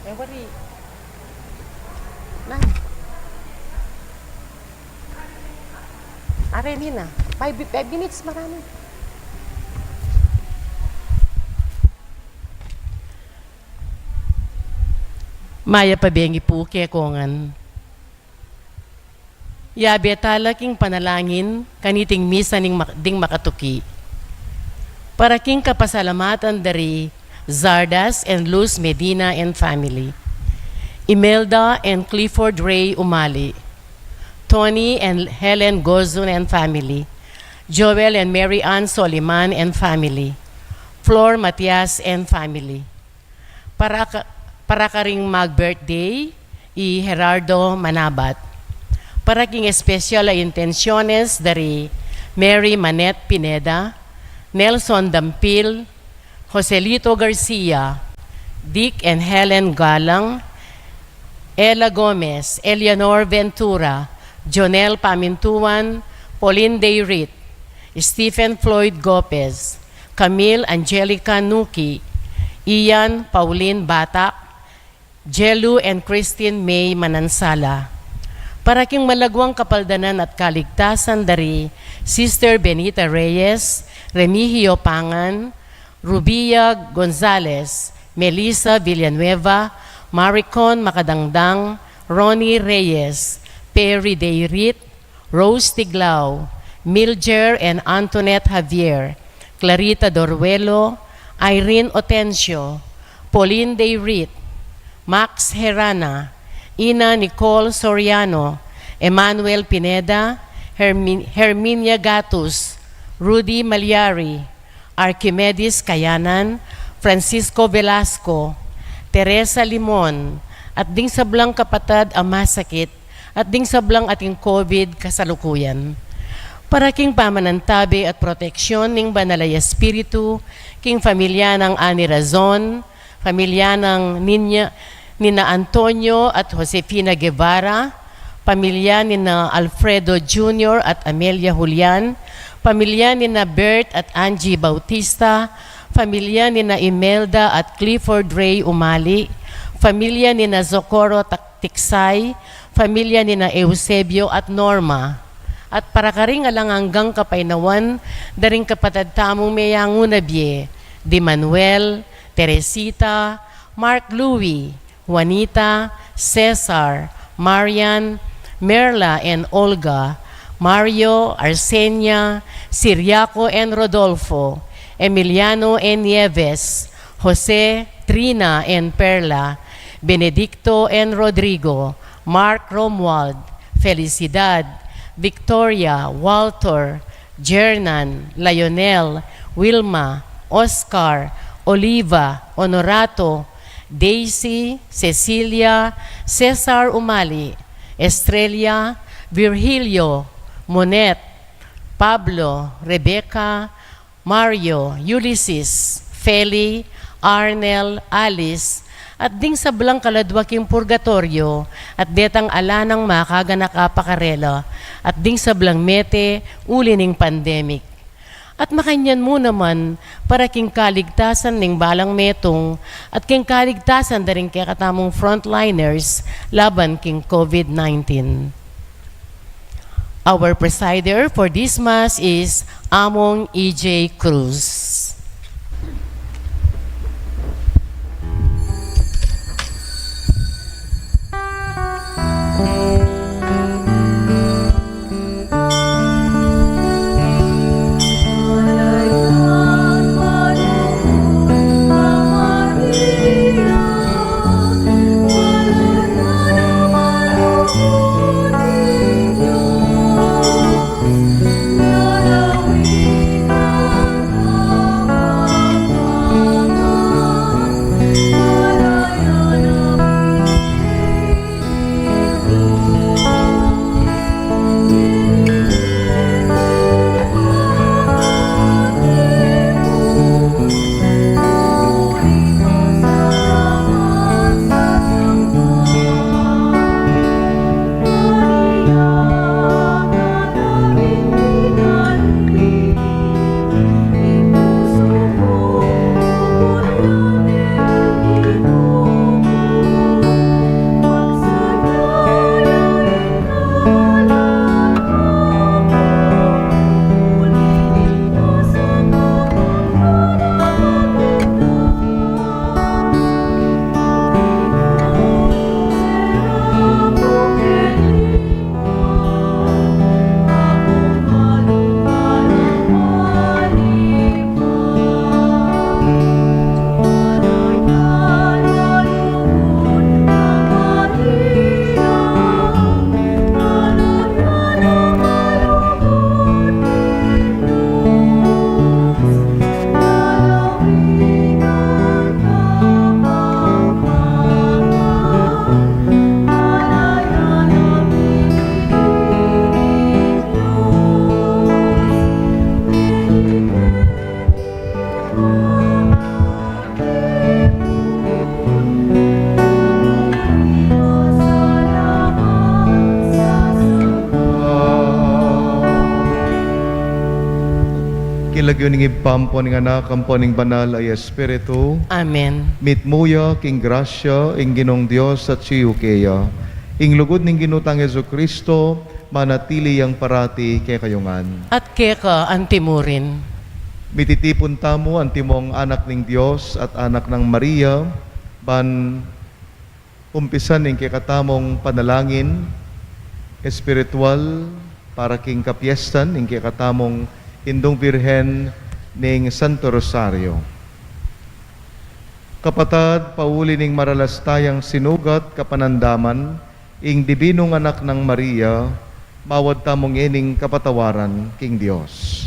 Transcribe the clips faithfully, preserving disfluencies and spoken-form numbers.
Eh, wari. Nang. Are, Nina. Five, five minutes, marami. Mayap a bengi pu kekongan. Yabe tala king panalangin kaniting misa ning mak-, ding makatuki. Para king kapasalamatan da ri Zardas and Luz Medina and family, Imelda and Clifford Ray Umali, Tony and Helen Gozun and family, Joel and Mary Ann Soliman and family, Flor Matias and family. Para ka-, para karing mag-birthday, i Gerardo Manabat. Para king espesyal a intensyones da ri Mary Manette Pineda, Nelson Dampil, Joselito Garcia, Dick and Helen Galang, Ella Gomez, Eleanor Ventura, Jonel Pamintuan, Pauline Dayrit, Stephen Floyd Gopez, Camille Angelica Nuki, Ian Pauline Batak, Jelu and Christine May Manansala. Para king malagwang kapaldanan at kaligtasan da ri Sister Benita Reyes, Remigio Pangan, Rubia Gonzalez, Melissa Villanueva, Maricon Makadangdang, Ronnie Reyes, Perry Dayrit, Rose Tiglao, Milger and Antoinette Javier, Clarita Doruelo, Irene Otencio, Pauline Dayrit, Max Herana, Ina Nicole Soriano, Emmanuel Pineda, Hermin-, Herminia Gatus, Rudy Malyari, Archimedes Kayanan, Francisco Velasco, Teresa Limon, at ding sablang kapatad a masakit, at ding sablang ating COVID kasalukuyan. Para king pamanantabe at proteksyon ning Banal a Espiritu, king pamilya nang Ani Razon, pamilya nang Ninya, nina Antonio at Josefina Guevara, pamilya nina Alfredo Junior at Amelia Julian, pamilya nina Bert at Angie Bautista, pamilya nina Imelda at Clifford Ray Umali, pamilya nina Socorro Tak-, Tiksay, pamilya nina Eusebio at Norma, at para karing alang anggang kapaynawan da ring kapatad tamung meyangu na bie, di Manuel, Teresita, Mark Louie, Juanita, Cesar, Marian, Merla and Olga, Mario, Arsenia, Siriaco and Rodolfo, Emiliano and Nieves, Jose, Trina and Perla, Benedicto and Rodrigo, Mark, Romuald, Felicidad, Victoria, Walter, Jernan, Lionel, Wilma, Oscar, Oliva, Honorato, Daisy, Cecilia, Cesar Umali, Estrella, Virgilio, Monet, Pablo, Rebecca, Mario, Ulysses, Feli, Arnel, Alice, at ding sablang kaladwa king purgatoryo, at detang ala nang makaganaka pa karela, at ding sablang mete uli ning pandemic. At makanyan mu naman para king kaligtasan ning balang metung, at king kaligtasan da ring kekatamung frontliners laban king COVID nineteen. Our presider for this Mass is Among E J Cruz. Ning Ibpa, ampo ning Anak, ampo ning Banal a Espiritu. Amen. Mitmu ya king grasya ing Ginung Dios atiu keya. Ing lugud ning Ginu tang Jesucristo, manatili yang parati kekayu ngan. At keka antimurin. Mititipun tamu antimong anak ning Dios at anak nang Maria, ban umpisan ing kekatamung panalangin espiritual para king kapiestan ning kekatamung Indung Birhen ning Santo Rosario. Kapatad, pauli ning maralas tayang sinugat kapanandaman, ing Dibinung Anak nang Maria, mawad tamu ngening kapatawaran king Dios.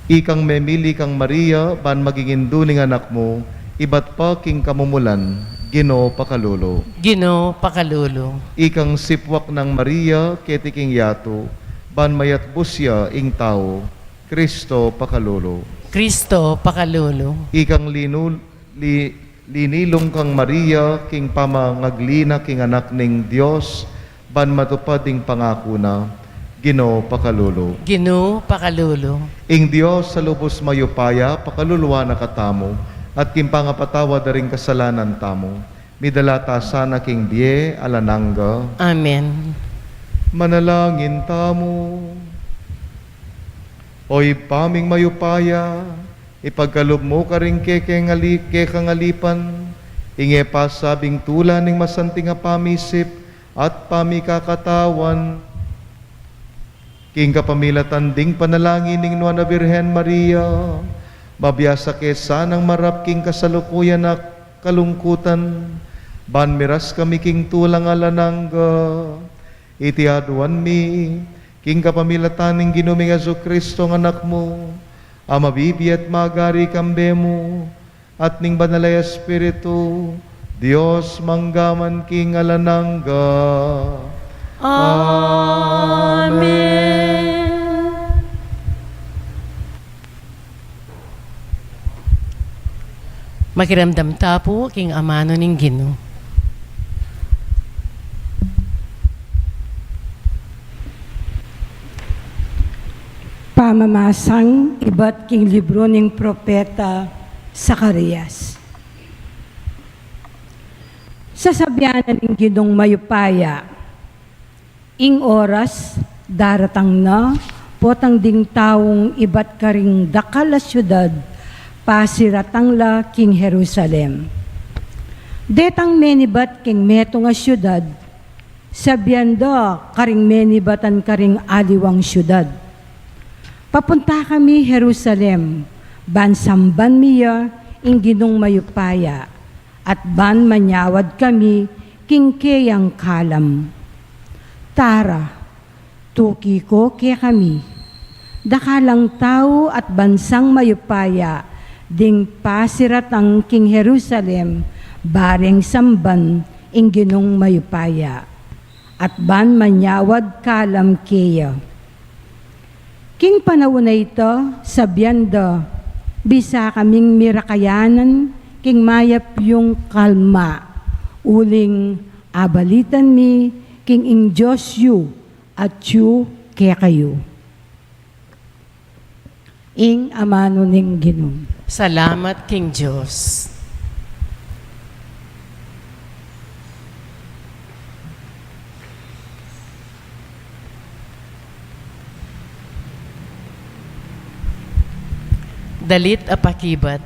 Ikang memili kang Maria, ban maging indu ning anak mu, ibat pa king kamumulan, Ginu pakalulu. Ginu pakalulu. Ikang sipuak nang Maria, keti king yatu, ban mayatbus ya ing tau, Kristo pakalulu. Kristo pakalulu. Ikang linul-, li-, linilung kang Maria, king pamangagli na king anak ning Dios, ban matupad ing pangaku na, Ginu pakalulu. Ginu pakalulu. Ing Dios a lubus mayupaya, pakaluluan na katamu, at king pangapatawad da ring kasalanan tamu, midala ta sana king bie alang angga. Amen. Manalangin tamu. O Ibpa ming mayupaya, ipagkalub mu karing kekeng ali-, kekang alipan, ing e pasabing tula ning masanting a pamisip at pamikakatawan. King kapamilatan ding panalangin ning Nuan a Birhen Maria, mabiasa ke sanang marap king kasalukuyan a kalungkutan, ban miras kami king tulang alang angga. Iti aduan mi, king kapamilatan ning Ginu ming Jesucristo a Anak mu, a mabibie at magari kambe mu, at ning Banal a Espiritu, Dios mangga man king alang angga. Amen. Makiramdam ta pu king amanu ning Ginu. Pamamasang ibat king libru ning propeta Zacarias. Sasabian na ning Ginung mayupaya, ing oras daratang na, potang ding taung ibat karing dakal a siudad, pasiratang la king Jerusalem. Detang menibat king metung a siudad, sabian da karing menibatan karing aliwang siudad, "Papunta kami Jerusalem, ban samban mi ya ing Ginung mayupaya, at ban manyawad kami king keyang kalam." Tara, tuki ko kekami, dakalang tau at bansang mayupaya ding pasiratang king Jerusalem, bareng samban ing Ginung mayupaya, at ban manyawad kalam keya. King panaun a ita, sabian da, "Bisa kaming mirakayanan king mayap yung kalma, uling abalitan mi king ing Dios yu, atyu kekayu." Ing amanu ning Ginu. Salamat king Dios. Dalit a pakibat.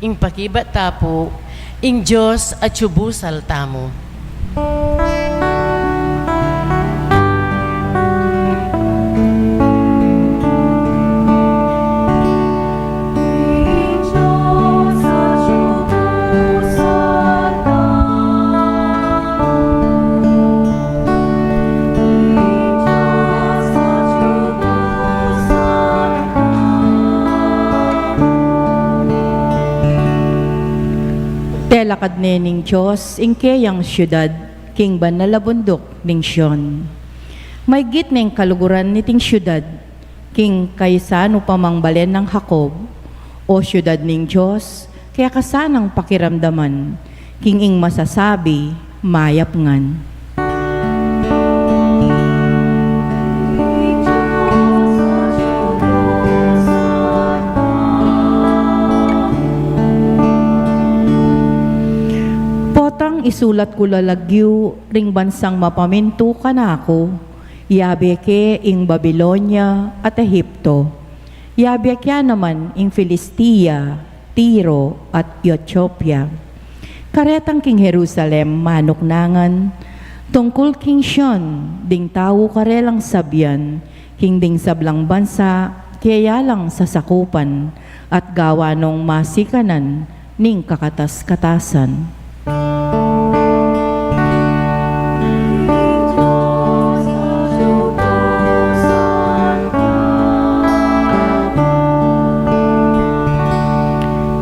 Ing pakibat ta pu, ing Dios atyu busal tamu. Telakad ne ning Dios ing keyang siudad king banal a bunduk ning Sion. Maygit neng kaluguran niting siudad king kaysa nu pa mang balen nang Jacob, O siudad ning Dios, keka sanang pakiramdaman king ing masasabi, mayap ngan. Isulat ku la lagyu ring bansang mapamintu kanaku, yabe ke ing Babilonia at Ehipto, yabe ke naman ing Filistia, Tiro, at Etiopia. Karetang king Jerusalem manuknangan, tungkul king Sion, ding tau karelang sabian, king ding sablang bansa, keya lang sasakupan, at gawa nong masikanan ning kakatas-katasan.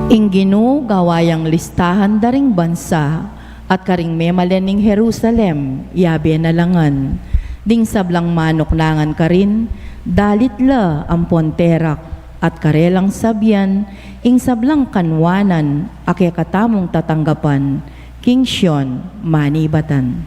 Ing Ginu gawa yang listahan da ring bansa, at karing memalen ning Jerusalem, yabe na la ngan. Ding sablang manuknangan karin, dalit la ampon terak, at karelang sabian, ing sablang kanwanan, a kekatamung tatanggapan, king Sion manibatan.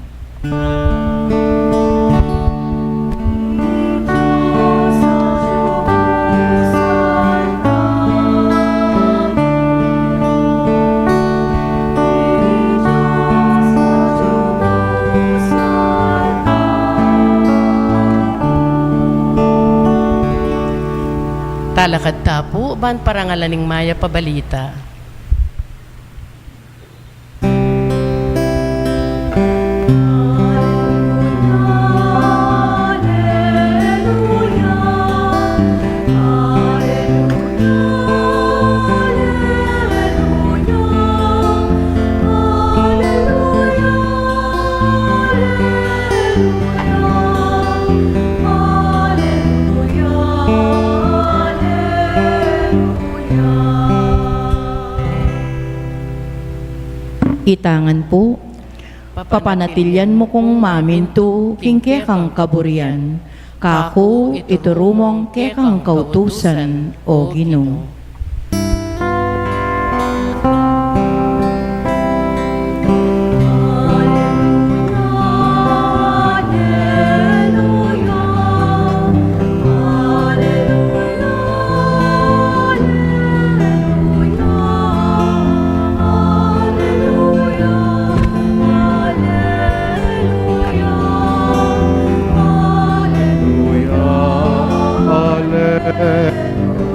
Talakad ta pu ban parangalan ing Mayap a Balita. Ita ngan pu, papanatilian mu kung mamintu king kekang kaburian. Kaku ituru mung kekang kautusan, O Ginu.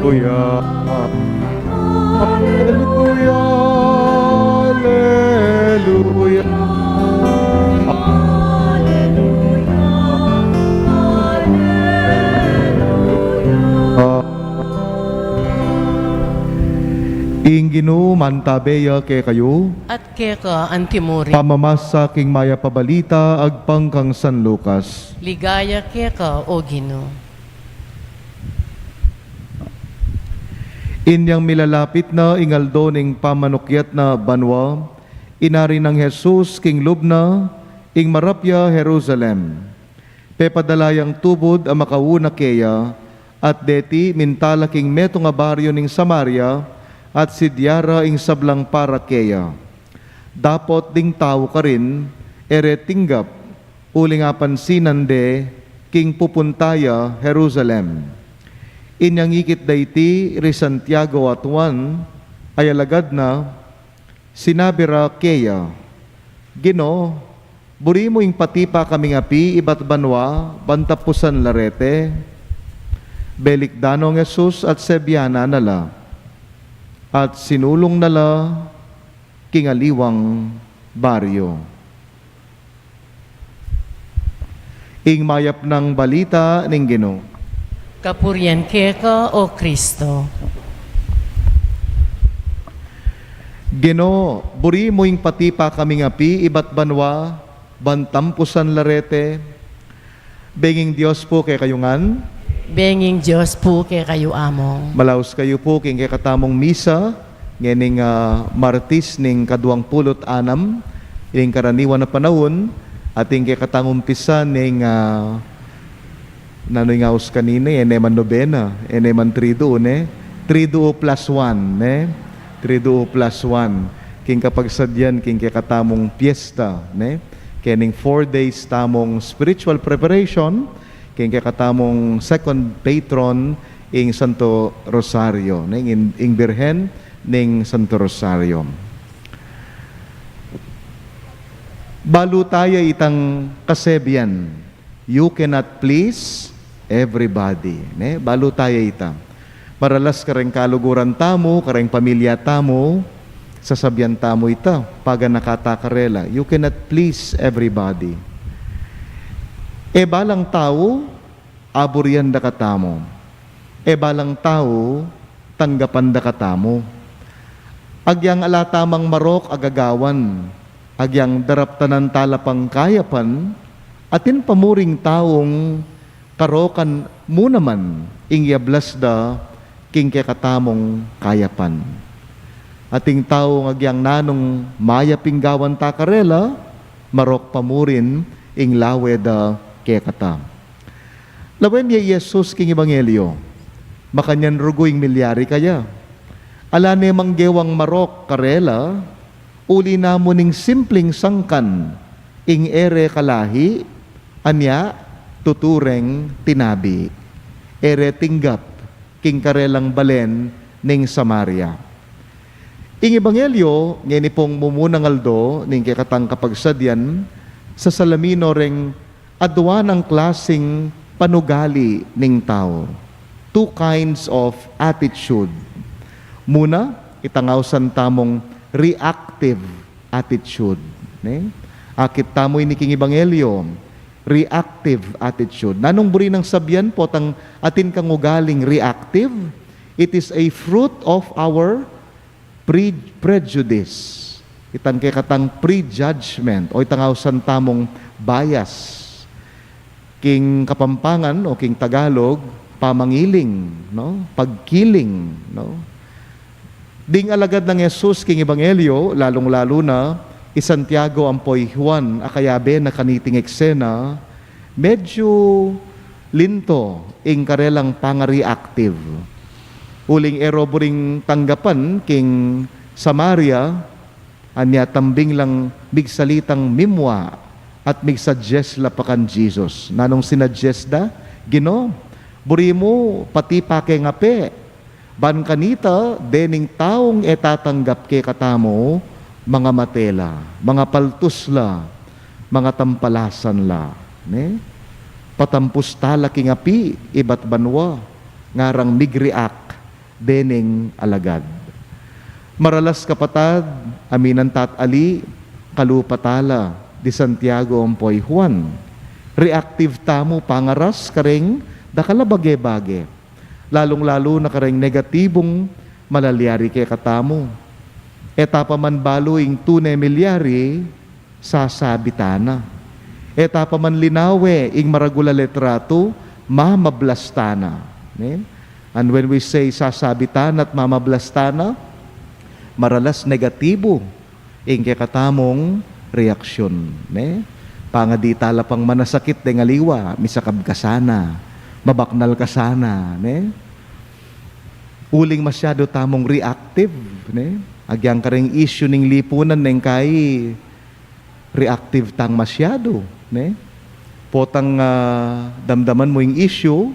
Aleluya, aleluya, aleluya, aleluya, aleluya. Ing Ginu mantabe ya kekayu. At keka antimurin. Pamamasa king Mayap a Balita agpang kang San Lucas. Ligaya keka, O Ginu. Inyang milalapit na ing aldo ning pamanukyat na banua, inari nang Jesus king lub na ing marapyang Jerusalem. Pepadala yang tubud a makauna keya, at deti minta la king metung a baryu ning Samaria, at sidya ra ing sablang para keya. Dapot ding tau karin, e re tinggap, uling apansinan de king pupunta ya Jerusalem. Inyang ikit da iti ri Santiago at Juan, a alagad na, sinabi ra keya, Ginu, buri mu ing patipa kaming api ibat banua ban tapusan la reti? Belikdan nong Jesus at sebianan na la, at sinulung na la king aliwang baryu. Ing mayap nang balita ning Ginu. Kapurian keka, O Kristo. Ginu, buri mu ing patipa kaming api ibat banua, ban tampusan la reti. Benging Dios pu kekayu ngan. Benging Dios pu kekayu, Among. Malaus kayu pu king kekatamung misa ngening, ah, Martis ning kaduang pulu't anam ning karaniwan a panaun, at ing kekatamung umpisa ning, ah, nanu ing aus kanina, e ne man nobena, e ne man triduo, ne? Triduo plus one, ne? Triduo plus one. King kapagsadyan king kekatamung piesta, ne? Kening four days tamung spiritual preparation, king kekatamung second patron, ing Santo Rosario, ne? Ing, ing Birhen ning Santo Rosario. Balu taya itang kasebian, "You cannot please everybody." Ne? Balu taya ita. Maralas kareng kaluguran tamu, kareng pamilya tamu, sasabian tamu ita, paganaka ta karela, "You cannot please everybody." E balang tau, aburian da katamu. E balang tau, tanggapan da katamu. Agyang ala tamang marok a gagawan, agyang daraptanan tala pang kayapan, atin pa mu ring taung karokan mu naman ing yablas da king kekatamung kayapan. Ating taung agyang nanung mayap ing gawan ta karela, marok pa mu rin ing lawe da kekata. Lawen ya i Jesus king ebanghelyo, makanyan rugu ing milyari kaya. Ala ne mang gewang marok karela, uli na mu ning simpling sangkan, ing e re kalahi, anya tutu reng tinabi. E re tinggap king karelang balen ning Samaria. Ing ebanghelyo ngeni pung mumunang aldo ning kekatang kapagsadyan, sasalamin no reng adwa nang klasing panugali ning tau. Two kinds of attitude. Muna, itang ausan tamung reactive attitude. Ne? Akit tamu ini king ebanghelyo, reactive attitude. Nanung buri nang sabian potang atin kang ugaling reactive? It is a fruit of our pre-, prejudice, itang kekatang prejudgment, o itang ausan tamung bias. King Kapampangan o king Tagalog, pamangiling, no? Pagkiling, no? Ding alagad nang Jesus king ebanghelyo, lalung-lalu na i Santiago ampo i Juan a kayabe na kaniting eksena, medyu linto ing karelang pangareactive. Uling e ro buring tanggapan king Samaria, anya tambing lang migsalitang mimua at migsuggest la pa kan Jesus. Nanung sinuggest da? Ginu, buri mu pati pa ke ngape. Ban kanita, dening taung e tatanggap kekatamu, mangamate la, mangapaltus la, mangatampalasan la, ne? Patampus tala king api ibat banua, ngarang mig-react dening alagad. Maralas kapatad, aminan ta't ali, kalupa tala di Santiago ampo i Juan. Reactive tamu pangaras kareng dakal a bage-bage. Lalung-lalu na kareng negatibung malalyari kekatamu. E ta pa man balu ing tune milyari, sasabitan na. E ta pa man linawe ing maragul a litratu, mamablastan na. Ne? And when we say sasabitan na at mamablastan na, maralas negatibu ing kekatamung reaksyun, ne? Pangadi tala pang manasakit deng aliwa, misakab ka sana, mabaknal ka sana, ne? Uling masyadu tamung reactive, ne? Agyang kareng issue ning lipunan neng kai reactive tang masyadu, ne? Potang, ah, damdaman mu ing issue,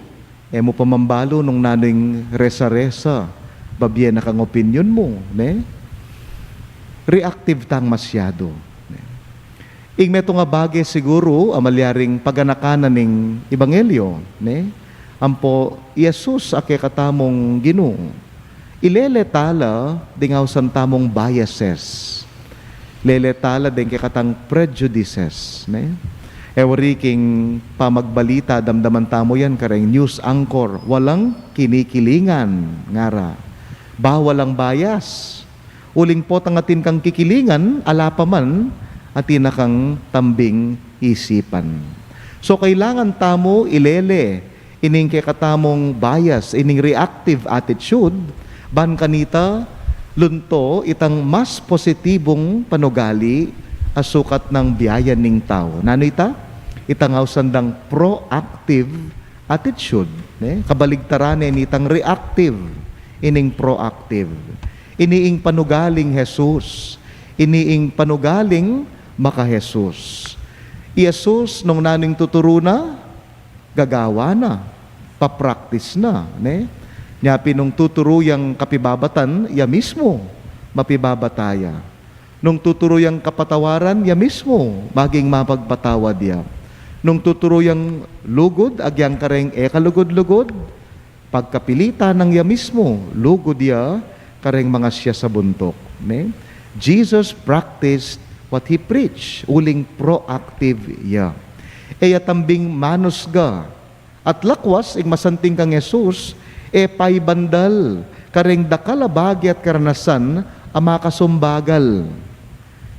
e mu pa man balu nung nanu ing resa-resa, babie na kang opinyon mu, ne? Reactive tang masyadu, ne? Ing metung a bage siguru a malyaring paganakan na ning ebanghelyo, ne? Ampo i Jesus a kekatamung Ginu. Ilele tala ding ausan tamung biases. Lele tala ding kekatang prejudices, ne? E wari king pamagbalita, damdaman tamu yan kareng news anchor, walang kinikilingan, ngara. Ba walang bias? Uling potang atin kang kikilingan, ala pa man, atin na kang tambing isipan. So, kailangan tamu ilele ining kekatamung bias, ining reactive attitude, ban kanita lunto itang mas positibung panugali a sukat nang biyaya ning tau. Nanu ita? Itang ausan dang proactive attitude, ne? Kabaligtaran ne nitang reactive, ining proactive. Ini ing panugaling Jesus, ini ing panugaling maka-Jesus. I Jesus, nung nanu ing tuturu na, gagawa na, pa-practice na, ne? Nya pin nung tuturu yang kapibabatan, ya mismu mapibabata ya. Nung tuturu yang kapatawaran, ya mismu maging mapagpatawad ya. Nung tuturu yang lugud, agyang kareng e kalugud-lugud, pagkapilitan nang ya mismu, lugud ya kareng mga siasabuntuk, ne? Jesus practiced what he preached, uling proactive ya. E ya tambing manusga, at lakwas, ing masanting kang Jesus, e paibandal kareng dakal a bage at karanasan a makasumbagal.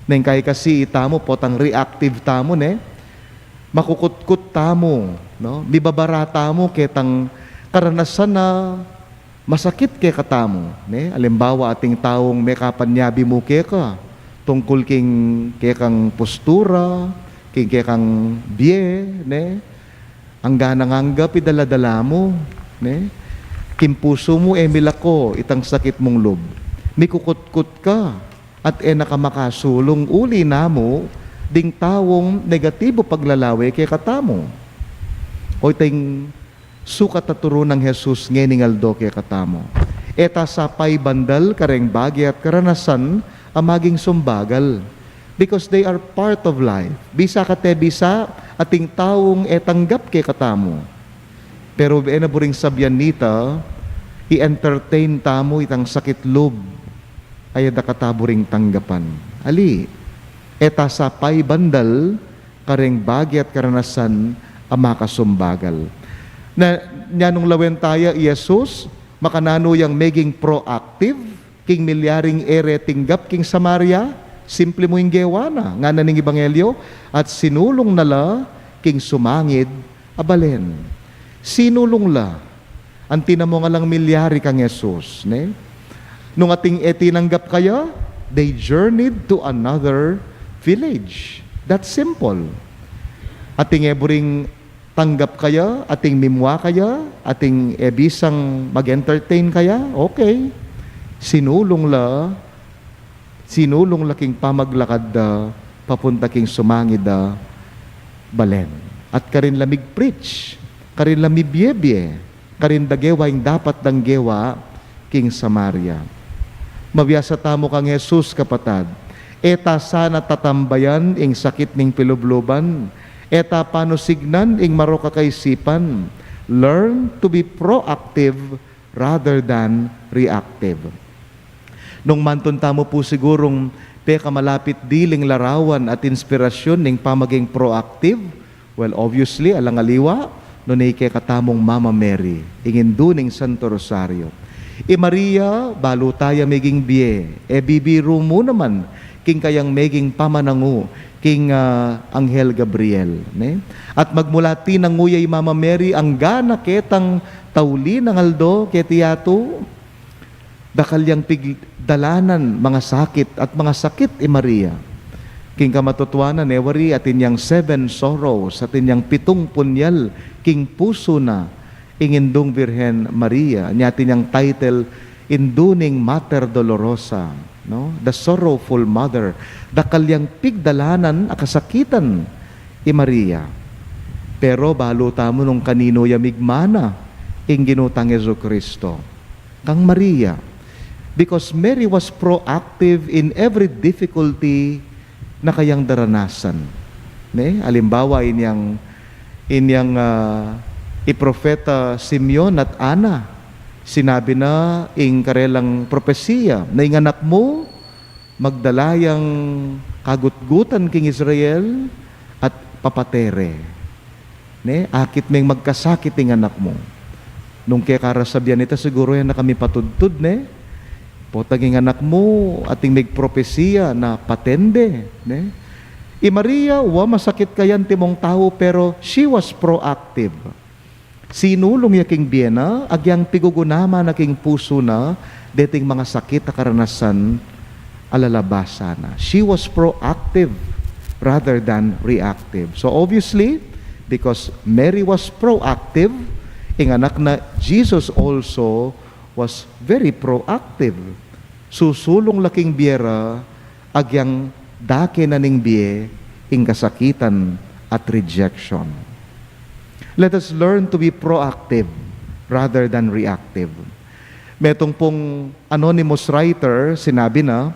Neng kai kasi itamu, potang reactive tamu, ne? Makukutkut tamu, no? Mibabara tamu ketang karanasan a masakit kekatamu, ne? Alimbawa, ating taung mekapanyabi mu keka tungkul king kekang postura, king kekang bie, ne? Angga nang angga pidala-dala mu, ne? King pusu mu, e milako itang sakit mung lub. Mikukutkut ka, at e na ka makasulung uli na mu ding taung negatibu paglalawe kekatamu. O iting sukat a turu nang Jesus ngening aldo kekatamu. E ta sa paibandal kareng bage at karanasan a maging sumbagal. Because they are part of life. Bisa kate bisa, ating taung e tanggap kekatamu. Pero e na buring sabian nita, i-entertain tamu itang sakit lub a e da kata buring tanggapan. Ali, e ta sa paibandal kareng bage at karanasan a makasumbagal. Na, nya nung lawen taya i Jesus, makananu yang meging proactive king milyaring e re tinggap king Samaria? Simple mu ing gewa na, ngana ning Ebanghelyo, at sinulung na la king sumangid a balen. Sinulung la. Anti na mu nga lang milyari kang Jesus, ne? Nung ating e tinanggap kaya, they journeyed to another village. That's simple. Ating e buring tanggap kaya, ating mimua kaya, ating e bisang mag-entertain kaya, okay. Sinulung la, sinulung la king pamaglakad da papunta king sumangid a balen. At karin la mig-preach, karin la mibie-bie, karin da gewa ing dapat dang gewa king Samaria. Mabiasa tamu kang Jesus, kapatad. E ta sana tatambayan ing sakit ning pilubluban. E ta panusignan ing marok a kaisipan. Learn to be proactive rather than reactive. Nung mantun tamu pu sigurung pekamalapit diling larawan at inspirasyun ning pamaging proactive, well, obviously, alang aliwa, nune i kekatamung Mama Mary, ing indu ning Santo Rosario. I Maria, balu taya meging bie, e bibiru mu naman king kayang meging pamanangu king, ah, Anghel Gabriel, ne? At magmula tinangu ya i Mama Mary, angga na ketang tauli nang aldo keti yatu, dakal yang pigdalanan, mga sakit at mga sakit i Maria. King kamatutuanan, e wari, atin yang seven sorrows, atin yang pitung punyal king pusu na, ing Indung Birhen Maria. Nya atin yang title, Indu ning Mater Dolorosa, no? The Sorrowful Mother. Dakal yang pigdalanan a kasakitan i Maria. Pero balu tamu nung kaninu ya migmana ing Ginu tang Jesucristo. Kang Maria. Because Mary was proactive in every difficulty na kayang daranasan. Ne? Alimbawa, inyang, inyang, ah, i Propeta Simeon at Ana, sinabi na ing karelang propesiya, na ing anak mu, magdala yang kagutgutan king Israel at papate re. Ne, akit meng magkasakit ing anak mu. Nung kekara sabian ita, siguru e na kami patudtud, ne? Potang ing anak mu, atin megpropesiya na paten de, ne? I Maria, wa, masakit kaya antimong tau, pero she was proactive. Sinulung ya king bie na, agyang pigugunama na king pusu na, deting mga sakit a karanasan a lalabasa na. She was proactive rather than reactive. So obviously, because Mary was proactive, ing anak na Jesus also was very proactive. Susulung la king bie ra, agyang dake na ning bie ing kasakitan at rejection. Let us learn to be proactive rather than reactive. Metung pung anonymous writer, sinabi na,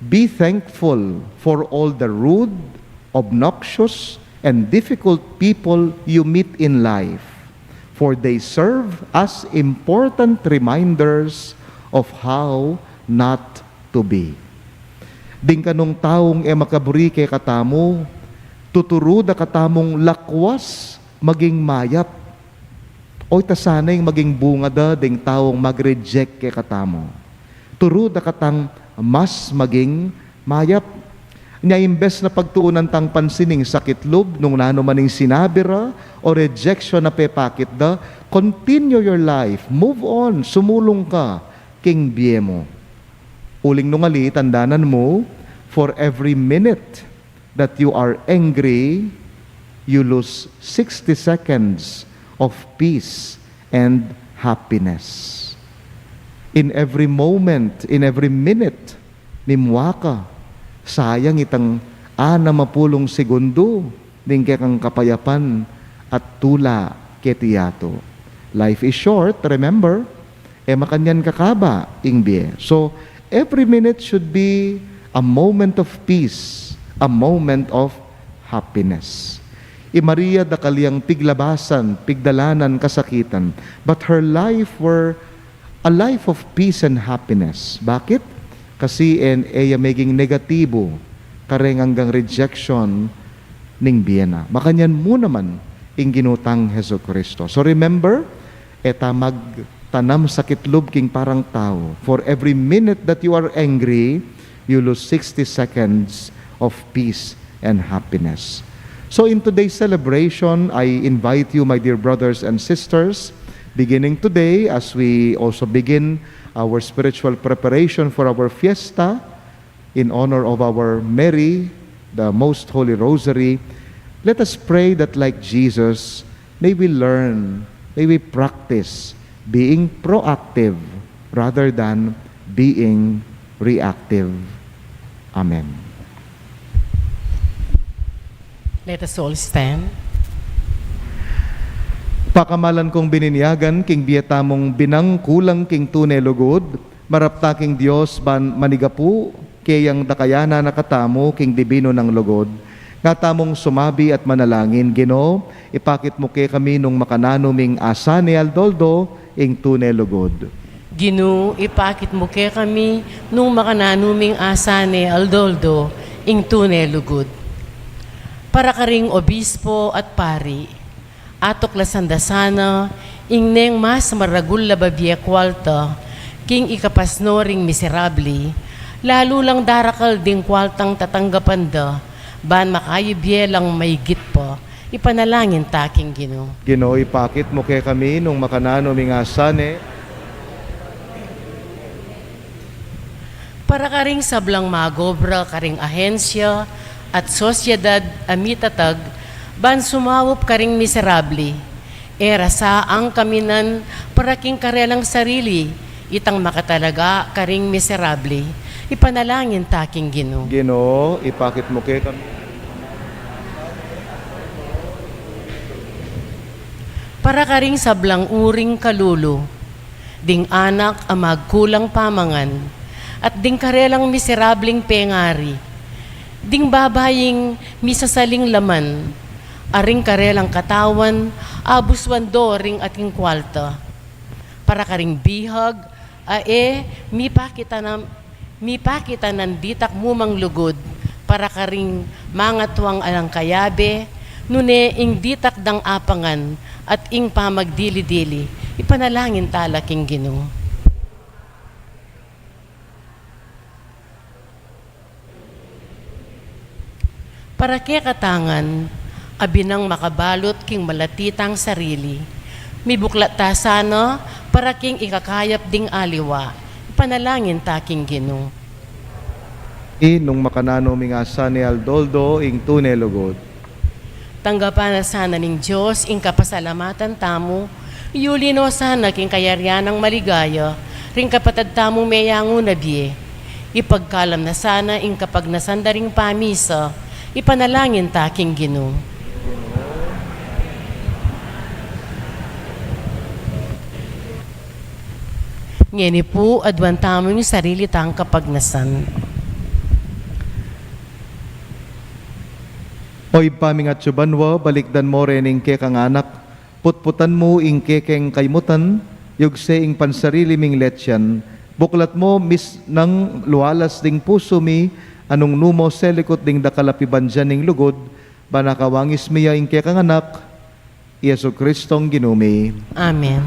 Be thankful for all the rude, obnoxious, and difficult people you meet in life, for they serve as important reminders of how not to be. Ding kanung taung e makaburi kekatamu, tuturu da katamung lakwas maging mayap. O ita sana ing maging bunga da ding taung mag-reject kekatamu. Turu da katang mas maging mayap. Nya, imbes na pagtuunan tang pansin ing sakit lub nung nanu man ing sinabi ra o rejection a pepakit da, continue your life, move on, sumulung ka king bie mu. Uling nung ali, tandanan mu, for every minute that you are angry, you lose sixty seconds of peace and happiness. In every moment, in every minute, mimua ka, sayang itang anam a pulung segundo ning kekang kapayapan at tula keti yatu. Life is short, remember, e makanyan kakaba ing bie. So, every minute should be a moment of peace, a moment of happiness. I Maria, dakal yang piglabasan, pigdalanan, kasakitan, but her life were a life of peace and happiness. Bakit? Kasi en, e ya meging negatibo kareng anggang rejection ning bie na. Makanyan mu naman ing Ginu tang Jesucristo. So remember, e ta magtanam sakit lub king parang tau. For every minute that you are angry, you lose sixty seconds of peace and happiness. So in today's celebration, I invite you, my dear brothers and sisters, beginning today, as we also begin our spiritual preparation for our fiesta, in honor of our Mary, the Most Holy Rosary, let us pray that, like Jesus, may we learn, may we practice being proactive rather than being reactive. Amen. Let us all stand. Pakamalan kung bininyagan king bie tamung binang kulang king tune lugud, marap ta king Dios ban manigapu keyang dakayanan na katamu king dibinu nang lugud. Nga tamung sumabi at manalangin: Ginu, ipakit mu kekami nung makananu ming asane aldo-aldo ing tune lugud. Ginu, ipakit mu kekami nung makananu ming asane aldo-aldo ing tune lugud. Para karing obispo at pari, atuklasan da sana ing neng mas maragul a babie kualta king ikapasno ring miserabli, lalu lang darakal ding kualtang tatanggapan da ban makayibie lang maigit pa. Ipanalangin ta king Ginu. Ginu, ipakit mu kekami nung makananu ming asane. Para karing sablang magobra karing ahensya at sosyedad a mitatag ban sumaup karing miserabli, e ra saang kaminan para king karelang sarili itang makatalaga karing miserabli. Ipanalangin ta king Ginu. Ginu, ipakit mu kekami. Para karing sablang uring kalulu, ding anak a magkulang pamangan, at ding karelang miserabling pengari, ding babaying misasaling laman, a ring karelang katawan abuswan do ring ating kualta. Para karing bihag a e mipakitanan, mipakitanan ditak mumang lugud, para karing mangatuang alang kayabe, nune ing ditak dang apangan at ing pamagdili-dili. Ipanalangin ta la king Ginu. Para kekatang abinang makabalut king malati tang sarili, mibuklat ta sana para king ikakayap ding aliwa. Ipanalangin ta king Ginu. Nung makananu ming asane aldo-aldo ing tune lugud. Tanggapan na sana ning Dios ing kapasalamatan tamu, yuli no sana king kayarian nang maligaya ring kapatad tamung meyangu na bie. Ipagkalam na sana ing kapagnasan da ring pamisa. Ipanalangin ta king Ginu. Ngeni pu, aduan tamu ing sarili tang kapagnasan. O Ibpa ming atsu banua, balikdan mu reni ing kekang anak, putputan mu ing kekeng kaymutan, yugse ing pansarili ming letian, buklat mu misnang lualas ding pusu mi, a nung nu mu selikut ding dakal a pibandian ning lugud, ban akawangis mi ya ing kekang anak, i Jesucristong Ginu mi. Amen.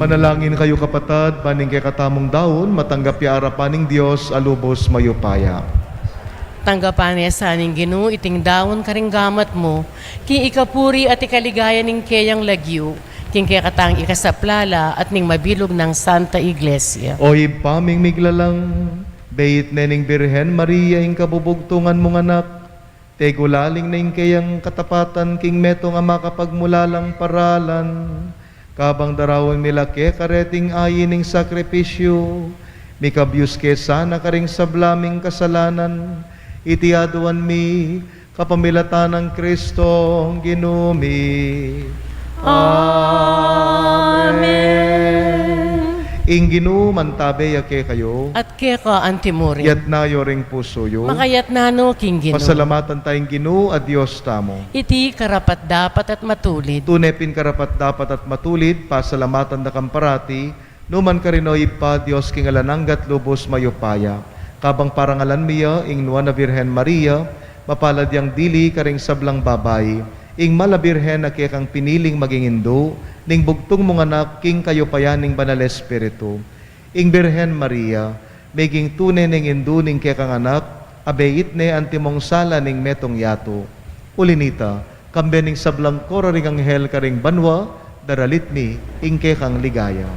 Manalangin kayu, kapatad, ban ing kekatamung daun matanggap ya arapan ning Dios a lubus mayupaya. Tanggapan na sa ning Ginu iting daun karing gamat mu, king ikapuri at ikaligaya ning keyang lagyu, king kekatang ikasaplala at ning mabilug nang Santa Iglesia. O Ibpa ming miglalang, beit ne ning Birhen Maria ing kabubugtungan mung anak, tegulaling na ing keyang katapatan king metung a makapagmulalang paralan, kabang daraun mi la keka reting ayin ning sakripisyu, mikabyus ke sana karing sabla ming kasalanan, iti aduan mi, kapamilatan nang Kristong Ginu mi. Amen. Ing Ginu mantabe ya kekayu. At keka antimurin. Yatna yu ring pusu yu. Makayatna no king Ginu. Pasalamatan taya ing Ginu a Dios tamu. Iti karapat-dapat at matulid. Tune pin karapat-dapat at matulid, pasalamatan da kang parati, nu man karin, o Ibpa, Dios king alang angga at lubus mayupaya. Kabang parangalan mi ya ing Nuan a Birhen Maria, mapalad yang dili karing sablang babai, Ing Mala Birhen a kekang piniling maging indu ning bugtung mung anak king kayupayan ning Banal Espiritu. Ing Birhen Maria, meging tune neng indu ning kekang anak, a beit ne antimong sala ning metung yatu. Uli nita, kambe ning sablang kora ring anghel karing banua, daralit mi ing kekang ligaya.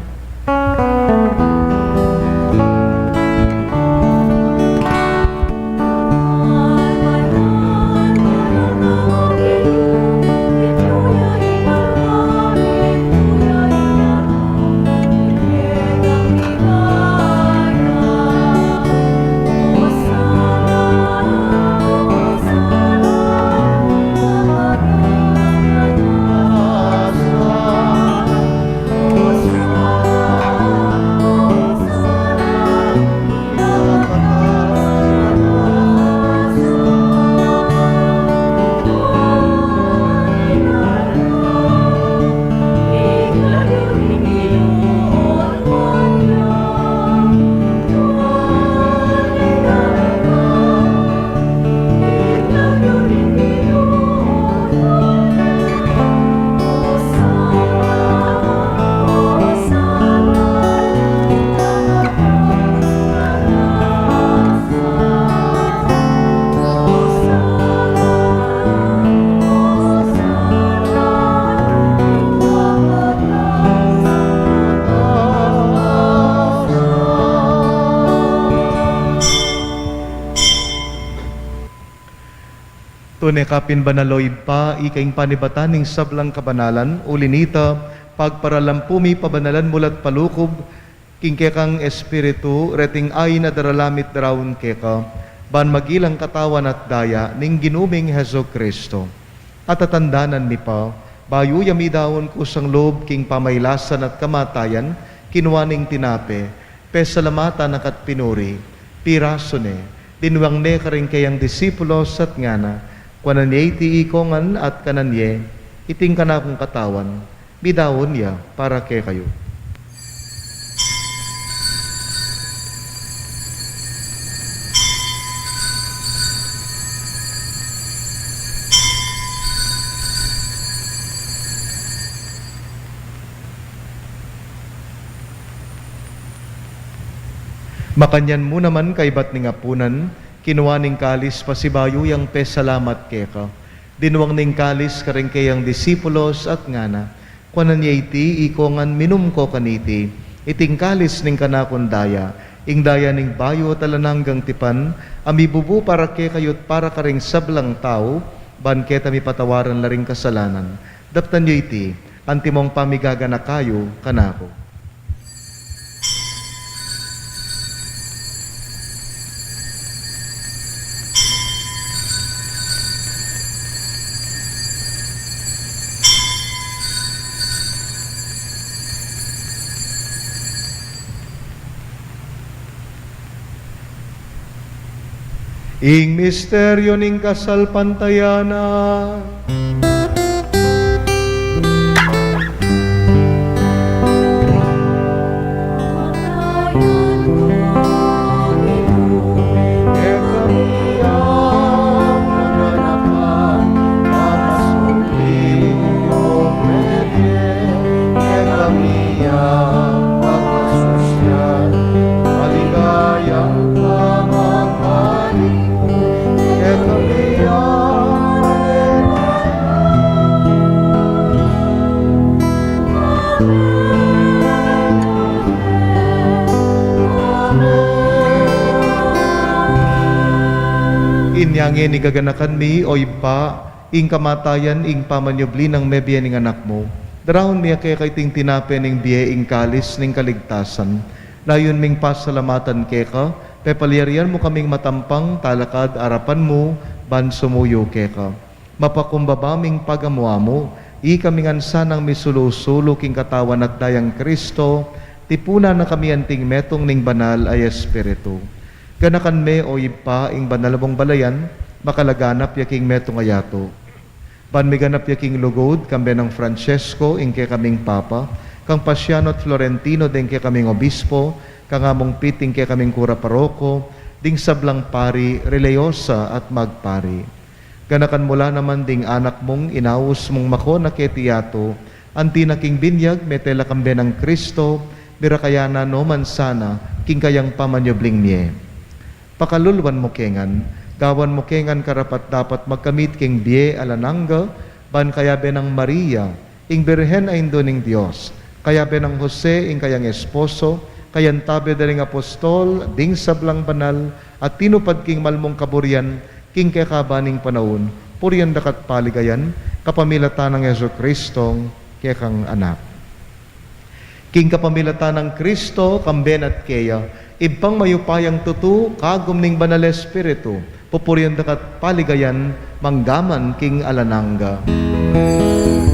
Tune ka pin banal, o Ibpa, ika ing panibatan ning sablang kabanalan, uli nita, pagparalampu mi pabanalan mula't palukub, king kekang Espiritu, reting ain a daralamit daraun keka, ban magilang katawan at daya ning Ginu ming Jesucristo. At tatandanan mi pa, bayu ya midaun kusang lub king pamailasan at kamatayan, kinua ne ing tinape, pesalamatan na ka't pinuri, pirasu ne, dinwang ne karing keyang disipulos at ngana, kuanan ye iti ikongan at kanan ye, iti ing kanakung katawan, midaun ya para kekayu. Makanyan mu naman kaibat ning apunan, kinua ne ing kalis pasibayu yang pesalamat keka. Dinwang ne ing kalis karing keyang disipulos at ngana, kuanan ye iti ikongan, minum ko kaniti, iti ing kalis ning kanakung daya, ing daya ning bayu at alang anggang tipan, a mibubu para kekayu't para karing sablang tau, ban keta mipatawaran la ring kasalanan. Daptan yu iti, antimong pamigaganaka yu kanaku. Ing misteryu ning kasalpantayanan. Inya ngeni gaganakan mi, o Ibpa, ing kamatayan, ing pamanyubli nang mebie ning Anak mu. Daraun mi keka iting tinape ning bie, ing kalis ning kaligtasan. Layun ming pasalamatan keka, pepalyarian mu kaming matampang talakad arapan mu, ban sumuyu keka. Mapakumbaba ming pagamu-amu, ikami ngan sanang misulu-sulu king katawan at dayang Kristo, tipunan na kami anting metung ning Banal a Espiritu. Ganakan me, o Ibpa, ing banal mung balayan, makalaganap ya king metung a yatu. Ban miganap ya king lugud, kambe nang Francesco, ing kekaming Papa, kang Pasiano at Florentino, deng kekaming Obispo, kang Among Pete, ing kekaming Kura Paroko, ding sablang pari, reliyosa at magpari. Ganakan mu la naman ding anak mung inaus mung makona keti yatu, anti na king binyag, mete la kambe nang Kristo, mirakayanan no man sana king kayang pamanyubling mie. Pakaluluan mu ke ngan, gawan mu ke ngan karapat-dapat magkamit king bie alang angga, ban kayabe nang Maria, ing Birhen a Indu ning Dios, kayabe nang Jose, ing kayang esposo, kayantabe da ring apostol, ding sablang banal a tinupad king malmung kaburian, king kekaban ning panaun, purian daka't paligayan, kapamilatan nang Jesucristo, kekang Anak. King kapamilatan nang Kristo, kambe na at keya, Ibpang mayupayang tutu, kagum ning Banal Espiritu, pupurian daka't paligayan, manggaman king alang angga. Amen.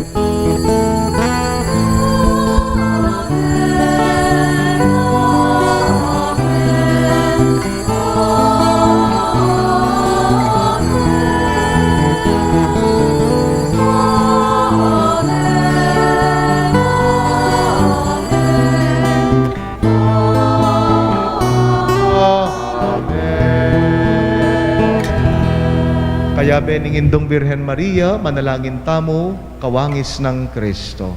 Kayabe ning Indung Birhen Maria, manalangin tamu, kawangis nang Kristo.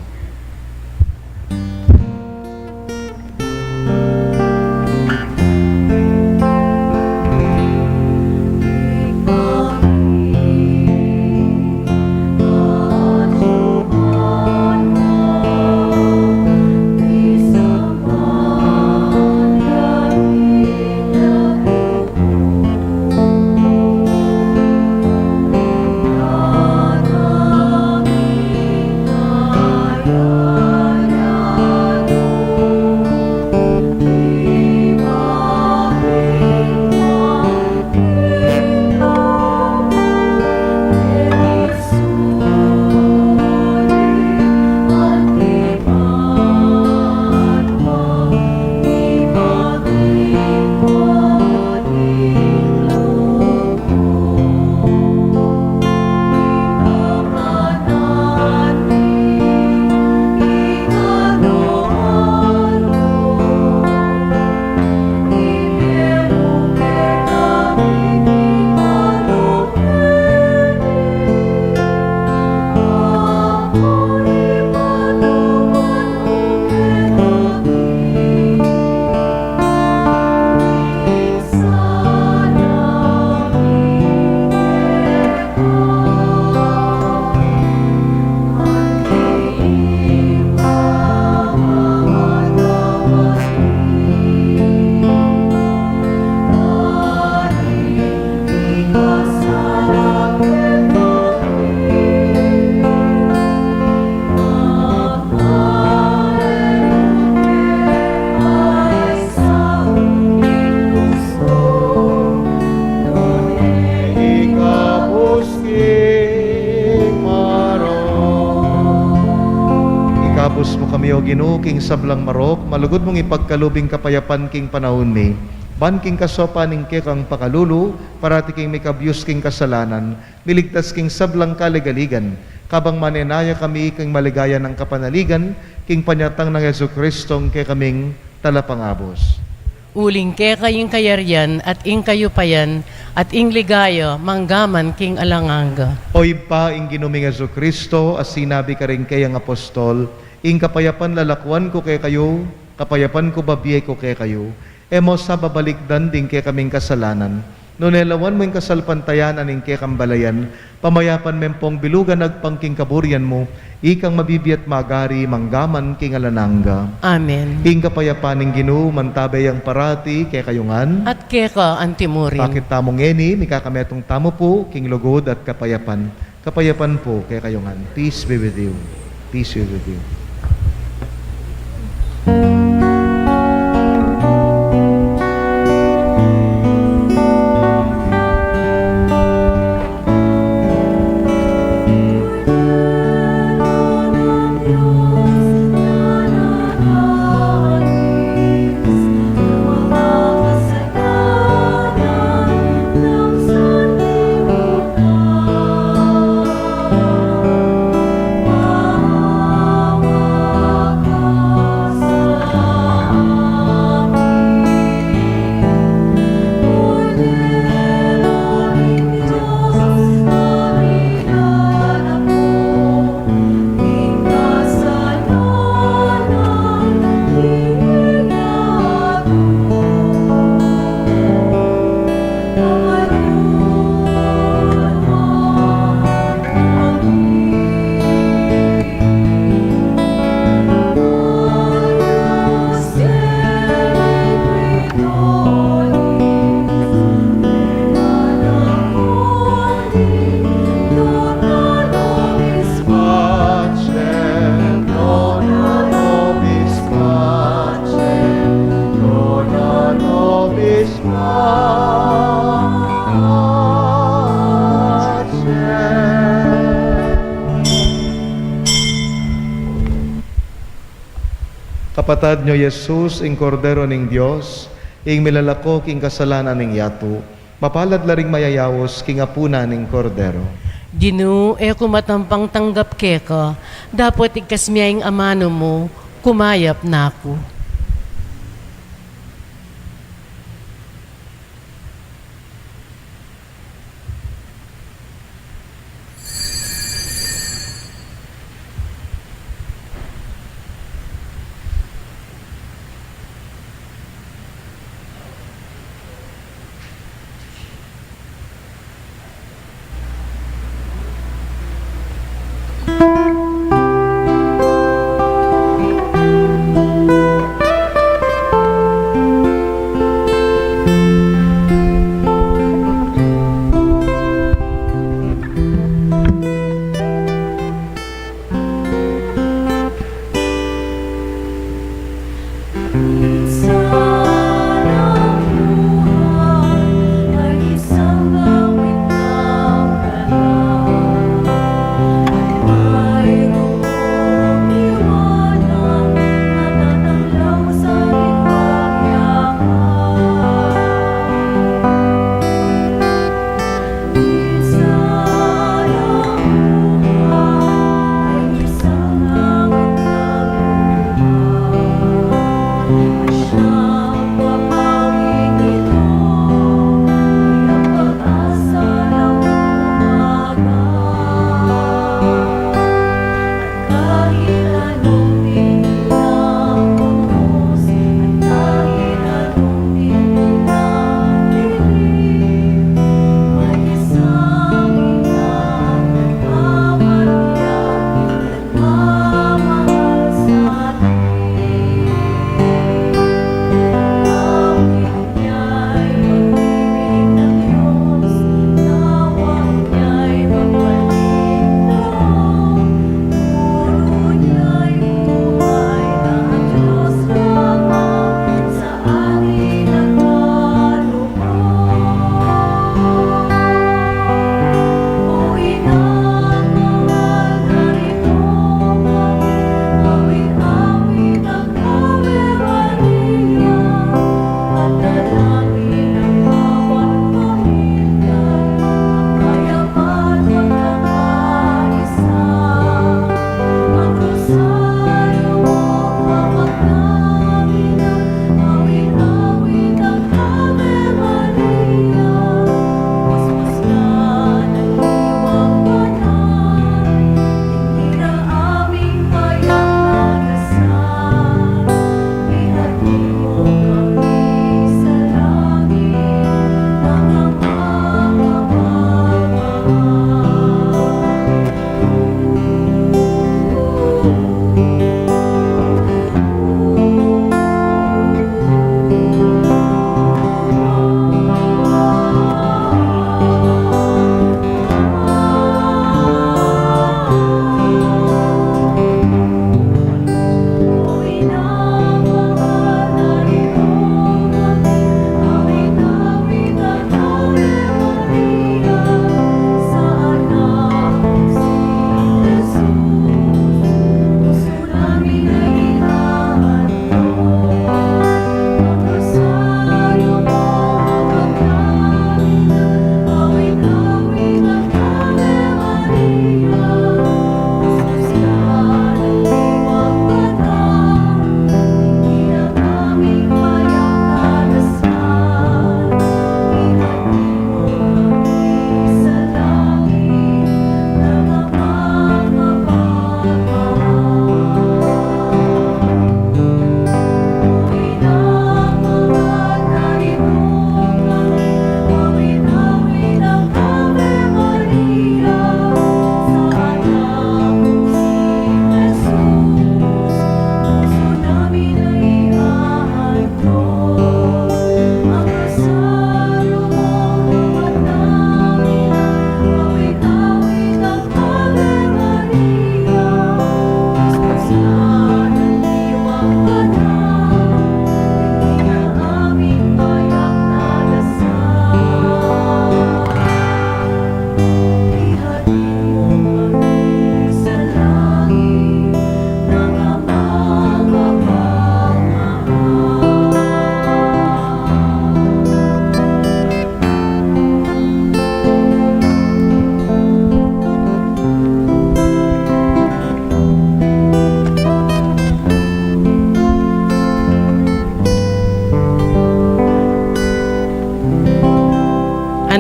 Ikabus mu kami, O Ginu, king sablang marok, malugud mung ipagkalub ing kapayapan king panaun mi. Ban king kasaupan ning kekang pakalulu, parati kaming mikabius king kasalanan, miligtas king sablang kaligaligan, kabang manenaya kami king maligaya nang kapanaligan, king panyatang nang Jesucristong kekaming Talapangabus. Uling keka ing kayarian, at ing kayupayan, at ing ligaya, manggaman king alang angga. O Ibpa, ing Ginu ming Jesucristo, a sinabi karing keyang apostol, ing kapayapan lalakuan ku kekayu, kapayapan ku babie ku kekayu, e mu sa babalikdan ding kekaming kasalanan, nune lawan mu ing kasalpantayanan ning kekang balayan, pamayapan me pung bilugan agpang king kaburian mu, ikang mabibie at magari manggaman king alang angga. Amen. Ing kapayapan ning Ginu, mantabe yang parati kekayu ngan. At keka antimurin. Pakit tamu ngeni, mikakametung tamu pu king lugud at kapayapan. Kapayapan pu kekayu ngan. Peace be with you. Peace be with you. Kapatad nyo, Jesus, ing Kordero ning Dios, ing milalako king kasalanan ning yatu, mapalad la ring mayayaus king apunan ning Kordero. Ginu, e ku matampang tanggap keka, dapot igkas me ing amanu mu, kumayap na ku.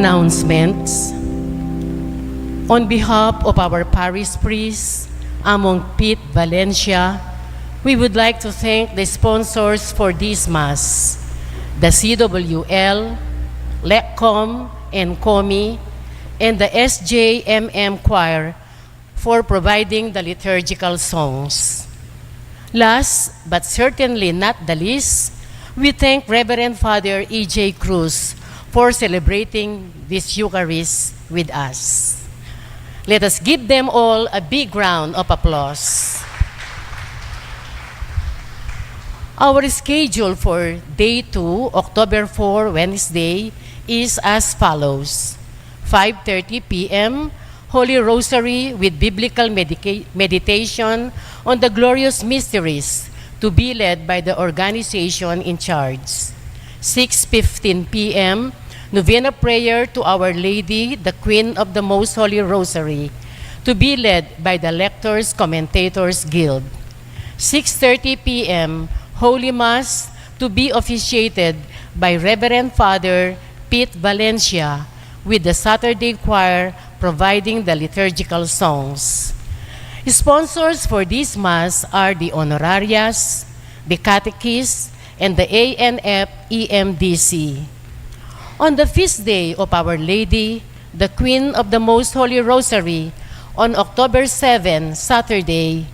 Announcements. On behalf of our parish priest, Among Pete Valencia, we would like to thank the sponsors for this Mass, the C W L, LECCOM, and COMI, and the S J M M Choir for providing the liturgical songs. Last, but certainly not the least, we thank Reverend Father E J Cruz for celebrating this Eucharist with us. Let us give them all a big round of applause. Our schedule for day two, October four, Wednesday, is as follows. Five thirty P M, Holy Rosary with biblical medica-, meditation on the glorious mysteries, to be led by the organization in charge. Six fifteen P M, novena prayer to Our Lady, the Queen of the Most Holy Rosary, to be led by the Lectors Commentators Guild. Six thirty P M, Holy Mass to be officiated by Reverend Father Pete Valencia, with the Saturday choir providing the liturgical songs. Sponsors for this Mass are the honorarias, the catechists, and the A N F E M D C. On the feast day of Our Lady, the Queen of the Most Holy Rosary, on October seven, Saturday,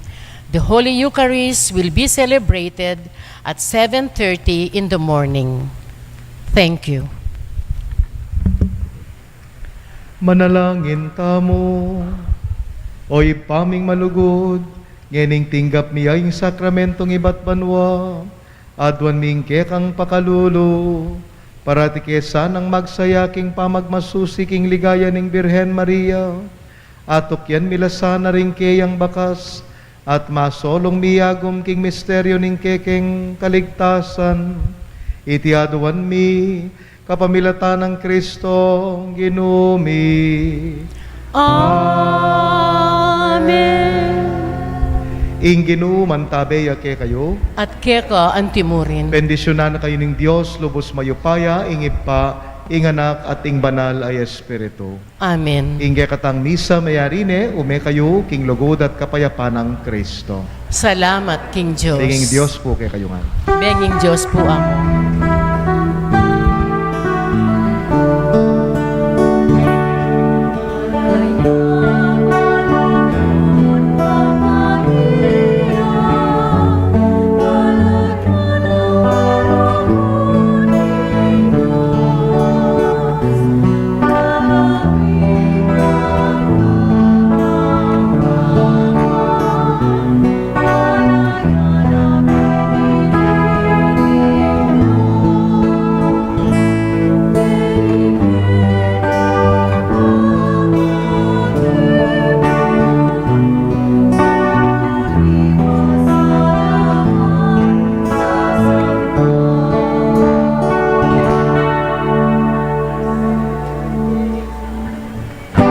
the Holy Eucharist will be celebrated at seven thirty in the morning. Thank you. Manalangin tamu. O Ibpa ming malugud, ngening tinggap mi ya ing sakramentong ibat banua, aduan mi ing kekang pakalulu, parati ke sanang magsaya king pamagmasusi king ligaya ning Birhen Maria, atukyan mi la sana ring keyang bakas, at masolung miyagum king misteryu ning kekeng kaligtasan. Iti aduan mi, kapamilatan nang Kristong Ginu mi. Amen. Ing Ginu mantabe ya kekayu. At keka antimurin. Bendisyunan na kayu ning Dios lubus mayupaya, ing Ibpa, ing Anak, at ing Banal a Espiritu. Amen. Ing kekatang misa mayari ne, ume kayu king lugud at kapayapan nang Kristo. Salamat king Dios. Ing Dios pu kekayu ngan. Ing Dios pu, Apo.